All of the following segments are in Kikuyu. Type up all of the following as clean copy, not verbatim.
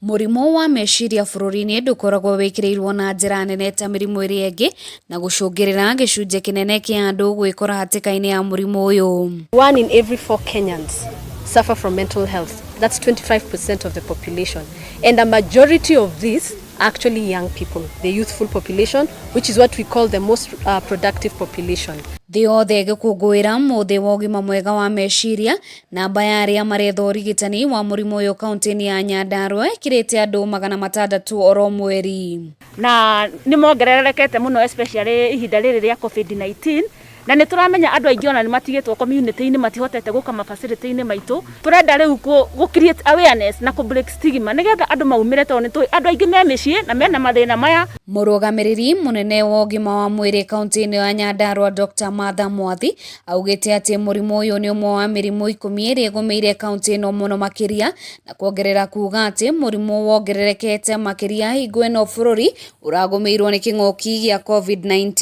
Mũrimũ wa meciria bũrũri-inĩ ndũkoragwo wĩkĩrĩirwo na njĩra nene ta mĩrimũ ĩrĩa ĩngĩ na gũcũngĩrĩra gĩcunjĩ kĩnene kĩa andũ gwĩkora hatĩka-inĩ ya mũrimũ ũyũ. One in every four Kenyans suffer from mental health. That's 25% of the population. And a majority of these are actually young people, the youthful population, which is what we call the most productive population. Thĩ yothe ĩgĩkũngũĩra mũthĩ wa ũgima mwega wa meciria, namba ya arĩa maretha ũrigitani wa mũrimũ ũyũ kaunti-inĩ ya Nyandarua ĩkĩrĩte andũ 600 oro mweri. Na nĩ mongererekete mũno, especially ihinda rĩrĩ rĩa COVID-19, na nĩ tũramenya andũ aingĩ ona nĩ matigĩtwo community-inĩ, matihotete gũka ma facility-inĩ maitũ. Tũrenda rĩu gũ create awareness na kũ break stigma nĩgetha andũ maumĩre, tondũ nĩ tũĩ andũ aingĩ me mĩciĩ na mena mathĩna maya. Mũrũgamĩrĩri mũnene wa ũgima wa mwĩrĩ kaunti-inĩ ya Nyandarua, Dr. Martha Mwathi, augĩte atĩ mũrimũ ũyũ nĩ ũmwe wa mĩrimũ 10 ĩrĩa ĩgũmĩire kaunti ĩno mũno makĩria, na kuongerera kuga atĩ mũrimũ wongererekete makĩria hingo ĩno bũrũri ũragũmĩirwo nĩ kĩng'ũki gĩa COVID-19.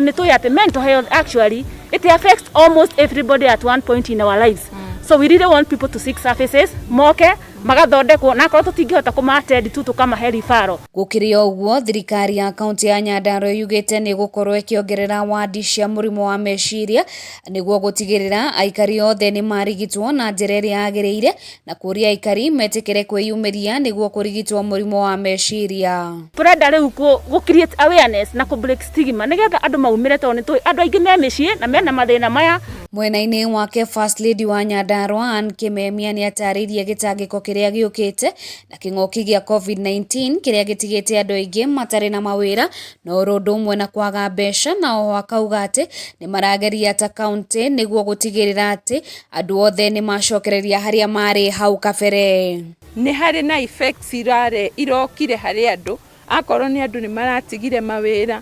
Nĩ tũĩ atĩ mental health, actually, it affects almost everybody at one point in our lives, so we really want people to seek services, moke magathondekwo, na akorwo tũtingĩhota kũma-attend tu, tũkamahe referral. Gũkĩrĩ o ũguo, thirikari ya kaunti ya Nyandarua yugĩte nĩ ĩgũkorwo ĩkĩongerera wadi cia mũrimũ wa meciria nĩguo gũtigĩrĩra aikari othe nĩ marigitwo na njĩra ĩrĩa yagĩrĩire, na kũria aikari metĩkĩre kwĩyumĩria nĩguo kũrigitwo mũrimũ wa meciria. Tũrenda rĩu gũ create awareness na kũ break stigma nĩgetha andũ maumĩre, tondũ nĩ tũĩ andũ aingĩ me mĩciĩ na mena mathĩna maya. Mwena-inĩ wake, First Lady wa Nyandarua Ann Kimemia nĩ atarĩirie gĩtangĩko kĩrĩa gĩũkĩte na kĩng'ũki gĩa COVID-19 kĩrĩa gĩtigĩte andũ aingĩ matarĩ na mawĩra na oro ũndũ ũmwe na kwaga mbeca, na oho akauga atĩ nĩ marageria ta kaunti nĩguo gũtigĩrĩra atĩ andũ othe nĩ macokereria harĩa marĩ hau kabere. Nĩ harĩ na effects irare irokire harĩ andũ, akorwo nĩ andũ nĩ maratigire mawĩra,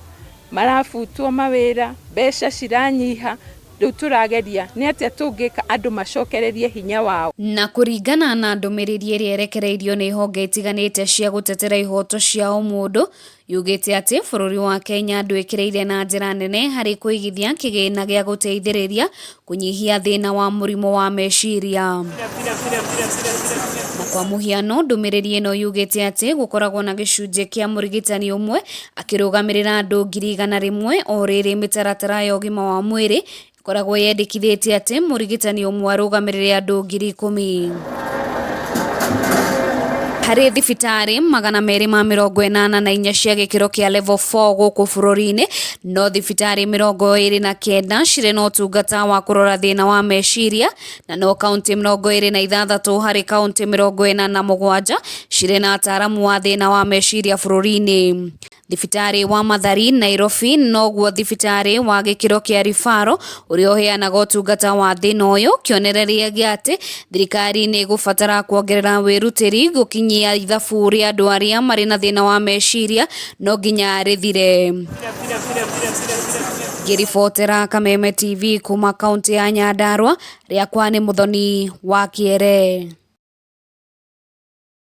marabutwo mawĩra, mbeca ciranyiha. Rĩu tũrageria nĩ atĩa tũngĩka andũ macokererie hinya wao. Na kũringana na ndũmĩrĩri ĩrĩa ĩrekereirio nĩ honge itiganĩte cia gũtetera ihoto cia ũmũndũ, yugĩte atĩ bũrũri wa Kenya ndwĩkĩrĩire na njĩra nene harĩ kũigithia kĩgĩna gĩa gũteithĩrĩria kũnyihia thĩna wa mũrimũ wa meciria. Na kwa mũhiano, ndũmĩrĩri ĩno yugĩte atĩ gũkoragwo na gĩcunjĩ kĩa mũrigitani ũmwe akĩrũgamĩrĩra andũ 100,000, o rĩrĩ mĩtaratara ya ũgima wa mwĩrĩ ĩkoragwo yendekithĩtie atĩ mũrigitani ũmwe arũgamĩrĩre andũ 10,000. Harĩ thibitarĩ 284 cia gĩkĩro kĩa level 4 gũkũ bũrũri-inĩ, no thibitarĩ 29 cirĩ na ũtungata wa kũrora thĩna wa meciria, na no kaunti 26 harĩ kaunti 47 cirĩ na ataaramu wa thĩna wa meciria bũrũri-inĩ. Thibitarĩ wa Mathari, Nairobi, noguo thibitarĩ wa gĩkĩro kĩa referral ũrĩa ũheanaga ũtungata wa thĩna ũyũ, kĩonereria gĩa atĩ thirikari nĩ ĩgũbatara kuongerera wĩrutĩri gũkinyia ithabu rĩa andũ arĩa marĩ na thĩna wa meciria no nginya rĩthire. Ngĩribotera Kameme TV kuma kaunti ya Nyandarua, rĩakwa nĩ Mũthoni wa Kĩere.